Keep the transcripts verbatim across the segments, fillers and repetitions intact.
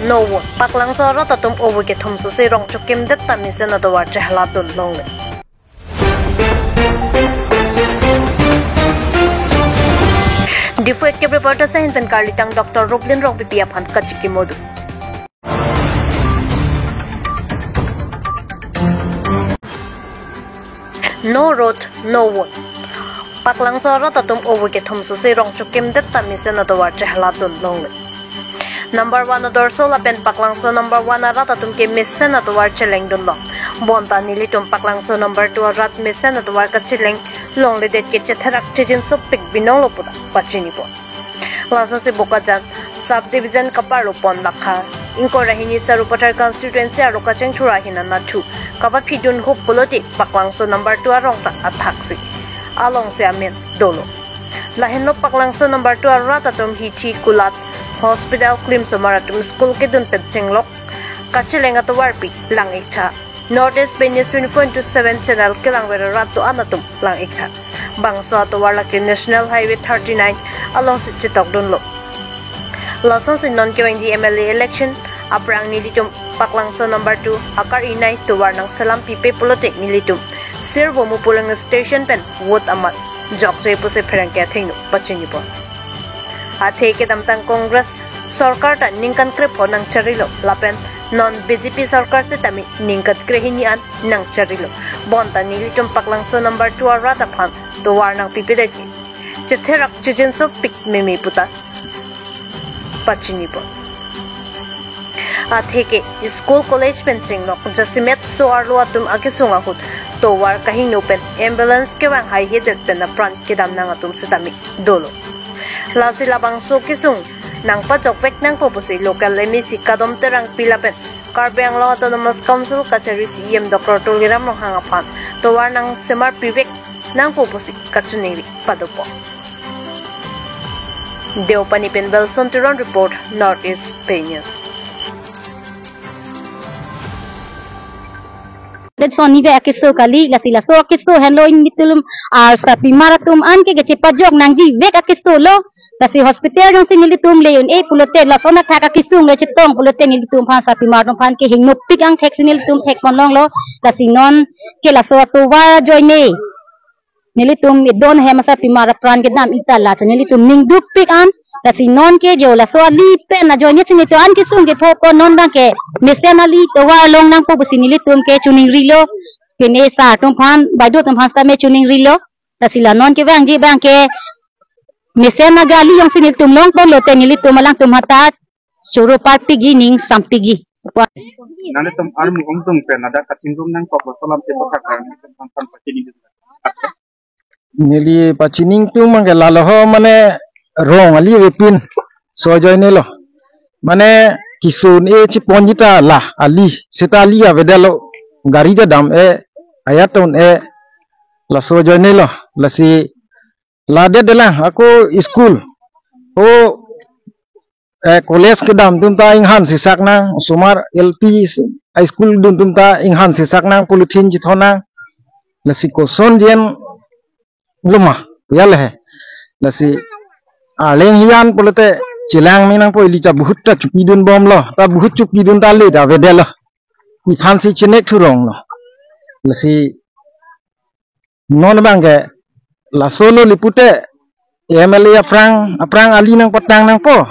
No vote. Paklangso arat atum ovu kethom sose rong chokimdet ta mesen atovar chehaladun longle. Diphu Active Reporters ahin pen karlitang Doctor Roblin Rongpipi aphan kachikimodu. No road, no vote. Paklangso arat atum ovu kethom sose rong chokimdet ta mesen atovar chehaladun longle. Number one adorso lapen Paklangso number one arat atum ke mesen atovar chelengdunlo. Bonta nelitum Paklangso number two arat mesen atovar kacheleng longledet ke chetherak chejinsopik binong lo puta pachinipo. Lasonsi Bokajan Subdivision kaparlo pon lakha ingkoi ra hini Sarupathar constituency arlo kachengthur ahin anathu kapaphidun hup pulote Paklangso number two arong ta athaksi alongsi amen dolo. Lahenlo Paklangso number two arat atum hithi kulat hospital klimsomar atum school kedun pen chenglok kacheleng atovarpi lang-iktha. North East Pen News twenty-four into seven channel kelangver arat do-an atum lang-iktha. Bangso atovar lake National Highway thirty-nine alongsi chetokdunlo. Lasonsi non kevangji M L A election aphrang nelitum Paklangso number two akar-inai tovar nangselam pipe pulote nelitum Sirvomu polling station pen vote amat jokje pusi pherangke athengno pachinipo. Athe kedamtang Congress sorkar ta ningkan krepho nangcharilo lapen non B J P sorkar setame ningkan krehini an nangcharilo. Bonta nelitum Paklangso number two arat aphan tovar nangpipedet ke chetherak chejinsopik meme puta pachinipo. Atheke school college pen chenglok jasemet so-arlo atum akesung ahut tovar kahingno pen ambulance kevang haihedet pen apran kedam nang atum setame dolo. Lasi labangso kesung nangpajokvek nangpo pusi local M A C Kadom Terangpi lapen Karbi Anglong Autonomous Council kachari C E M Doctor Tuliram Ronghang aphan tovar nangsemarpivek nangpo pusi kachiningri padopo. Deopani pen Wilson Teron report, North East Pen News. Detson nive akeso kali, lasi laso akeso henlo ilitum asarpimar atum an ke kechepajok nangjivek akeso lo, lasi hospital jongsi nelitum le-un-e pulote lason athak akesung le chetong pulote nelitum aphan sarpimar atum aphan ke hingnopik angthek si nelitum thekponlonglo, lasi non ke laso atovar ajoine nelitum idon hem asarpimar apran kedam-ik ta lasi nelitum ning dukpik an, lasi non ke jo laso ali pen ajoine si nelitum an kesung kepho ko non abang ke mesen ali tovar long nangpo pusi nelitum ke chiningrilo, pine sar atum aphan, baideo atum aphan setame chiningrilo, lasi la non kevangji abang ke mesen agali jongsi nelitum longponlote nelitum alangtum hadak choro parpikji, ning sampikji. Nanglitum armu ongdung pen ladak kachingrum nangkok lo, laso alam ke pathak nangtum aphan pachini. Neli pachini atum abang ke lalo ho mane rong ali avepin so ajoine lo. Mane keso un-e cheponji ta la ali seta ali avedetlo, gari ta dam-e, ajat ta un-e, laso ajoine lo. Lasi ladet detlang ako school. O eh, college kedam atum ta inghan sesak nang, osomar L P s-, high school dun atum ta inghan sesak nang, polythene chethon nang. Lasi koson jen loma, ya le he. Lasi arleng hiyan pulote chelang me nangpo, ili ta bahut ta chopidunbomlo, ta bahut chopidun ta le ta avedetlo. Iphan si chenek thurong lo. Lasi non abang ke laso lo li pute M L A aphrang, aphrang ali nangpatang nangpo.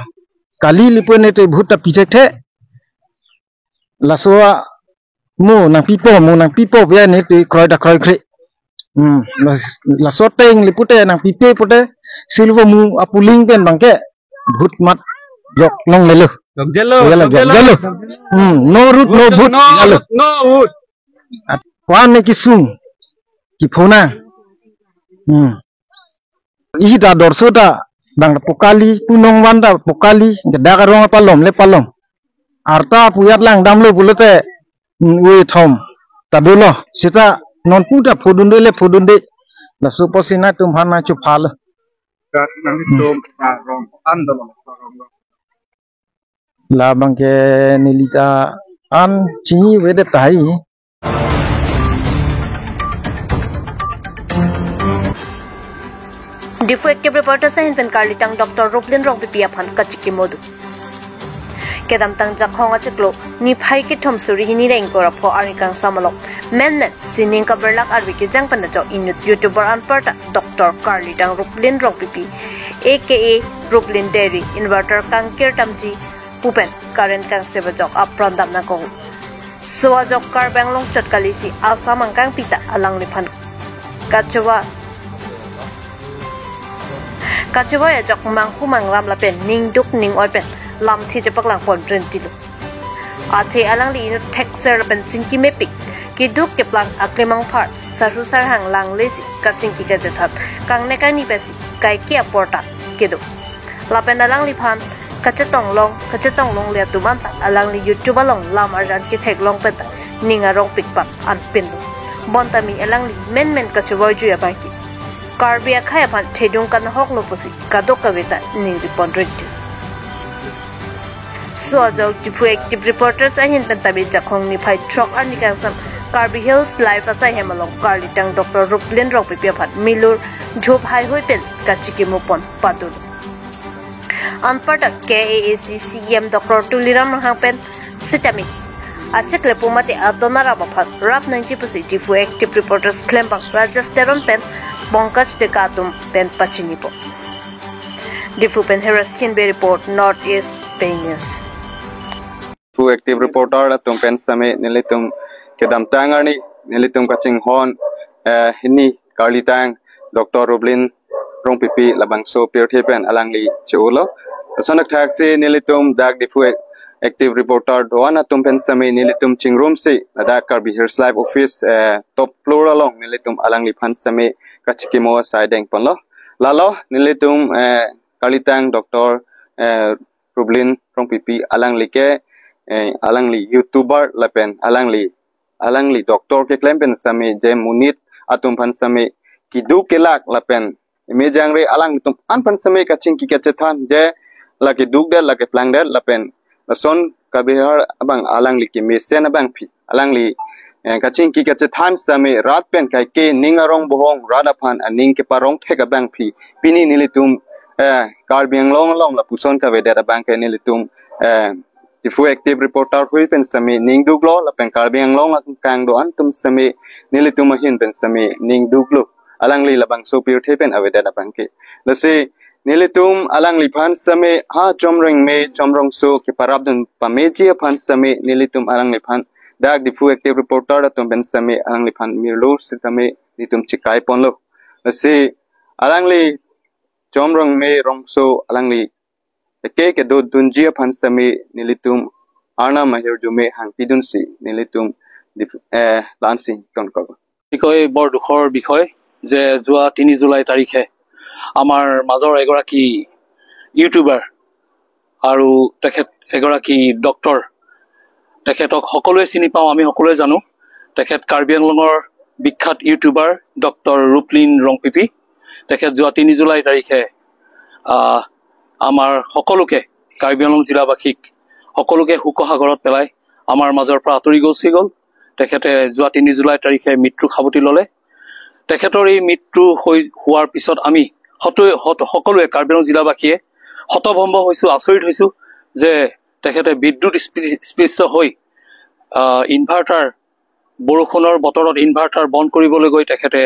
Kali li pute ne te bahut ta pithekthe. Laso a mo nangpipo, mo nangpipo pu ne te kroi ta kroikre. Hmm, las-, laso ateng li pute nangpipe pute Sirvomu a-polling pen abang ke bahut mat jok longlelo. Jokjelo, ya la, jokjelo. Jokjelo. Hmm, no road, no vote, no ya la. Road, no vote. Wan ne kesung kepho nang. Hmm. Isi ta dorso ta bang pokali, punong van ta pokali, kedak arong palom le palom. Arta pu ajat langdamlo pulote, hmm, ui thom ta dolo. Seta non pu ta phodunde le phodunde. Laso apotsi nangtum aphan nangchopha lo. Kat nangtum arong an dolo, arong lo. Labang ke neli ta an chinivedet tahai. Diphu Active Reporters ahin pen karlitang Doctor Roblin Rongpipi aphan kachikimodu. Kedamtang Jakhong achiklo niphai kethom suri hini ra ingkoi ra pho arni kangsam along menmen sining kaberlak arve kejang pen ajok inut YouTuber anparta Doctor Karlitang Ruplin Rongpipi, A K A Ruplin Dairy, inverter kangkir damji pu pen current kangsep ajok apran dam nangkok. So ajok Karbi Anglong chot kalisi asam angkangpi ta alangliphan kachewa, kachewa ajok manghu mangram lapen ningduk ning-oi pen lamthe chepaklang pon rentilo. Athe alangli inut thekser lapen chingki mepik, keduk keplang akemang phar, sarhu sarhang langlesi kachingki kachethan kangnek ani pensi kaike apor ta kedo. Lapen alangliphan kachetong long, kachetong longle atum anta alangli YouTube along lam arjan kethek long pen ta ning arong pikpak an pinlo. Bonta mi alangli menmen kachevoi jui abangke Karbi akhei aphan thedung kanahok lo pusi kadokave ta ningri pon renti. So ajok Diphu Active Reporters ahin pen tabi Jakhong niphai throk arni kangsam Karbi Hills Live asai hem along Karlitang Doctor Ruplin Rongpipi aphan milur dhup haihui pen kachikimo pon padun. Anparta K A A C C E M Doctor Tuliram Ronghang pen sitame achiklepo mate adon arap aphan rap nangji pusi Diphu Active Reporters klembang Rajesh Teron pen Pankaj Deka atum pen pachinipo. Diphu pen Heras Khinbe report, North East Pei News. Diphu Active Reporter atum pen sitame nelitum kedamtang arni nelitum kachinghon, eh, hini Karlitang Doctor Ruplin Rongpipi labangso pirthe pen alangli che-olo. Lason thakthaksi nelitum dak Diphu Active Reporter do-an atum pen sitame nelitum chingrumsi ladak Karbi Hills Live Office, eh, top floor along nelitum alangliphan sitame kachikimo asai deng ponlo. Lalo nelitum, eh, Karlitang Doctor, eh, Ruplin Rongpipi alangli ke, eh, alangli YouTuber lapen alangli, alangli doctor keklem pen sitame je monit atum aphan sitame keduk kelak lapen mejangre alangtum an aphan sitame kachingki kachethan je lake dukdet lake plangdet lapen lason kabihar abang alangli kemesen abangpi alangli, eh, kachingki kachethan sitame rat pen kaike ning arong bohong rat aphan aning keparong thek abangpi pini nelitum, eh, Karbi Anglong along lapuson kavedet abangke nelitum, eh, Diphu Active Reporter hui pen sitame ningduklo lapen Karbi Anglong akang do-an atum sitame nelitum ahin pen sitame ningduklo alangli labangso pirthe pen avedet abangke. Lasi nelitum alangliphan sitame ha chomreng me chomrong so keparapdun pameji aphan sitame nelitum alangliphan dak Diphu Active Reporter atum pen sitame alangliphan mirlo sitame nelitum chikai ponlo. Lasi alangli chomrong me rongso alangli eke kedodunji aphan sitame nelitum arnam ahirjume hangpidunsi nelitum Diphu, eh, lansi konkol. অতিকৈ বৰ দুখৰ বিষয় যে যোৱা তিনি জুলাই তাৰিখে আমাৰ মাজৰ এগৰাকী YouTuber আৰু তেখেত এগৰাকী ডক্টৰ, তেখেতক সকলোৱে চিনি পাওঁ, আমি সকলোৱে জানো। তেখেত কাৰ্বি আংলঙৰ বিখ্যাত YouTuber ডক্টৰ ৰূপলিন ৰংপিপি। তেখেত যোৱা তিনি জুলাই তাৰিখে, আহ, আমাৰ সকলোকে, কাৰ্বি আংলং জিলাবাসীক সকলোকে শোকসাগৰত পেলাই আমাৰ মাজৰ পৰা আঁতৰি গুচি গ'ল। তেখেতে যোৱা তিনি জুলাই তাৰিখে মৃত্যু সাবটি ল'লে। তেখেতৰ এই মৃত্যু হৈ, হোৱাৰ পিছত আমি হত-, হত-, সকলোৱে কাৰ্বি আংলং জিলাবাসীয়ে হতভম্ব হৈছো, আচৰিত হৈছো যে তেখেতে বিদ্যুৎ স্পৃ-, স্পৃষ্ট হৈ, আহ, ইনভাৰ্টাৰ, বৰষুণৰ বতৰত ইনভাৰ্টাৰ বন্ধ কৰিবলৈ গৈ তেখেতে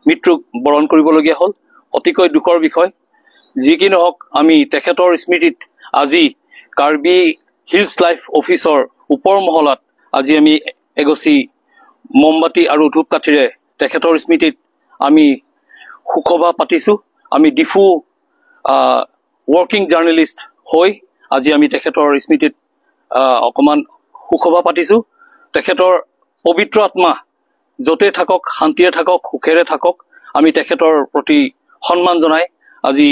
মৃত্যু বৰণ কৰিবলগীয়া হ'ল। অতিকৈ দুখৰ বিষয়। যি কি নহওক, আমি তেখেতৰ স্মৃতিত আজি কাৰ্বি হিলছ লাইফ অফিচৰ ওপৰ মহলাত আজি আমি এগছি মমবাতি আৰু ধূপকাঠিৰে তেখেতৰ স্মৃতিত আমি শোকসভা পাতিছো। আমি ডিফু, আহ, ৱৰ্কিং জাৰ্নেলিষ্ট হৈ আজি আমি তেখেতৰ স্মৃতিত, আহ, অকমান শোকসভা পাতিছো। তেখেতৰ পবিত্ৰ আত্মা য'তে থাকক, শান্তিৰে থাকক, সুখেৰে থাকক, আমি তেখেতৰ প্ৰতি সন্মান জনাই আজি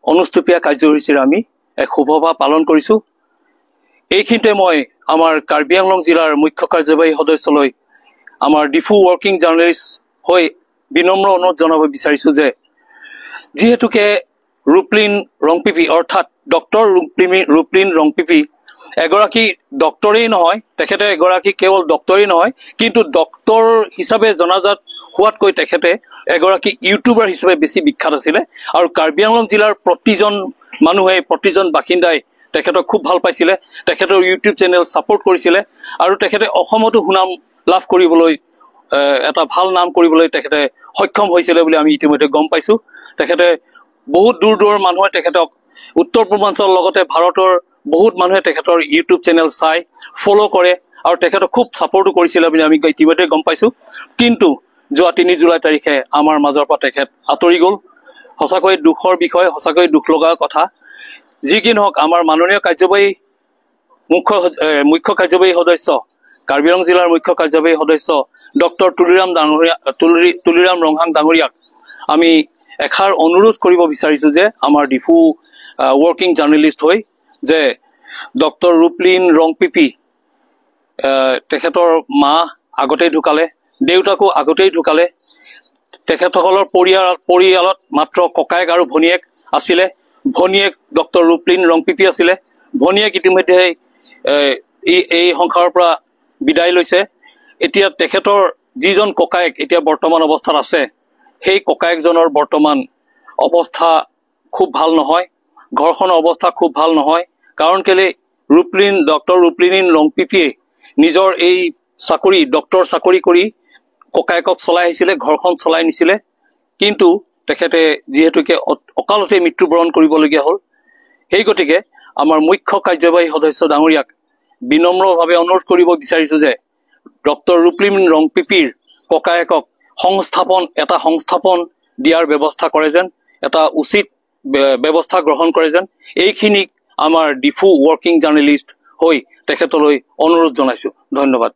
অনুষ্টুপীয়া কাৰ্যসূচীৰে আমি এক শোকসভা পালন কৰিছো। এইখিনিতে মই আমাৰ কাৰ্বি আংলং জিলাৰ মুখ্য কাৰ্যবাহী সদস্যলৈ আমাৰ ডিফু ৱৰ্কিং জাৰ্নেলিষ্ট হৈ বিনম্ৰ অনুৰোধ জনাব বিচাৰিছো যে যিহেতুকে ৰূপলিন ৰংপিপি অৰ্থাৎ ডক্টৰ ৰূপলিন, ৰূপলিন ৰংপিপি এগৰাকী ডক্টৰেই নহয়, তেখেতে এগৰাকী কেৱল ডক্টৰেই নহয়, কিন্তু ডক্টৰ হিচাপে জনাজাত হোৱাতকৈ তেখেতে এগৰাকী YouTuber হিচাপে বেছি বিখ্যাত আছিলে। আৰু কাৰ্বি আংলং জিলাৰ প্ৰতিজন মানুহে, প্ৰতিজন বাসিন্দাই তেখেতক খুব ভাল পাইছিলে, তেখেতৰ ইউটিউব চেনেল ছাপোৰ্ট কৰিছিলে আৰু তেখেতে অসমতো সুনাম লাভ কৰিবলৈ, এ, এটা ভাল নাম কৰিবলৈ তেখেতে সক্ষম হৈছিলে বুলি আমি ইতিমধ্যে গম পাইছো। তেখেতে বহুত দূৰ দূৰৰ মানুহে তেখেতক, উত্তৰ পূৰ্বাঞ্চলৰ লগতে ভাৰতৰ বহুত মানুহে তেখেতৰ ইউটিউব চেনেল চাই, ফ'ল' কৰে আৰু তেখেতক খুব ছাপোৰ্টো কৰিছিলে বুলি আমি ইতিমধ্যে গম পাইছো। কিন্তু যোৱা তিনি জুলাই তাৰিখে আমাৰ মাজৰ পৰা তেখেত আঁতৰি গ'ল। সঁচাকৈ দুখৰ বিষয়, সঁচাকৈ দুখ লগা কথা। যি কি নহওক, আমাৰ মাননীয় কাৰ্যবাহী মুখ্য সচ-, এ, মুখ্য কাৰ্যবাহী সদস্য, কাৰ্বি আংলং জিলাৰ মুখ্য কাৰ্যবাহী সদস্য ডক্টৰ তুলিৰাম ডাঙৰীয়া, তুলি-, তুলিৰাম ৰংহাং ডাঙৰীয়াক আমি এষাৰ অনুৰোধ কৰিব বিচাৰিছো যে আমাৰ ডিফু, আহ, ৱৰ্কিং জাৰ্নেলিষ্ট হৈ যে ডক্টৰ ৰূপলীন ৰংপিপি, আহ, তেখেতৰ মা আগতেই ঢুকালে, দেউতাকো আগতেই ঢুকালে, তেখেতসকলৰ পৰিয়াল, পৰিয়ালত মাত্ৰ ককায়েক আৰু ভনীয়েক আছিলে। ভনীয়েক ডক্টৰ ৰূপলীন ৰংপিপি আছিলে। ভনীয়েক ইতিমধ্যে, এ, এই, এই সংসাৰৰ পৰা বিদায় লৈছে। এতিয়া তেখেতৰ যিজন ককায়েক এতিয়া বৰ্তমান অৱস্থাত আছে, সেই ককায়েকজনৰ বৰ্তমান অৱস্থা খুব ভাল নহয়, ঘৰখনৰ অৱস্থা খুব ভাল নহয়। কাৰণ কেলে, ৰূপলীন, ডক্টৰ ৰূপলীন ৰংপিপিয়ে নিজৰ এই চাকৰি, ডক্টৰ চাকৰি কৰি ককায়েকক চলাই আহিছিলে, ঘৰখন চলাই নিছিলে। কিন্তু তেখেতে যিহেতুকে অ-, অকালতে মৃত্যুবৰণ কৰিবলগীয়া হ'ল, সেই গতিকে আমাৰ মুখ্য কাৰ্যবাহী সদস্য ডাঙৰীয়াক বিনম্ৰভাৱে অনুৰোধ কৰিব বিচাৰিছো যে ডক্টৰ ৰূপলীন ৰংপিপিৰ ককায়েকক সংস্থাপন, এটা সংস্থাপন দিয়াৰ ব্যৱস্থা কৰে যেন, এটা উচিত ব্য-, ব্যৱস্থা গ্ৰহণ কৰে যেন, এইখিনিক আমাৰ ডিফু ৱৰ্কিং জাৰ্নেলিষ্ট হৈ তেখেতলৈ অনুৰোধ জনাইছো। ধন্যবাদ।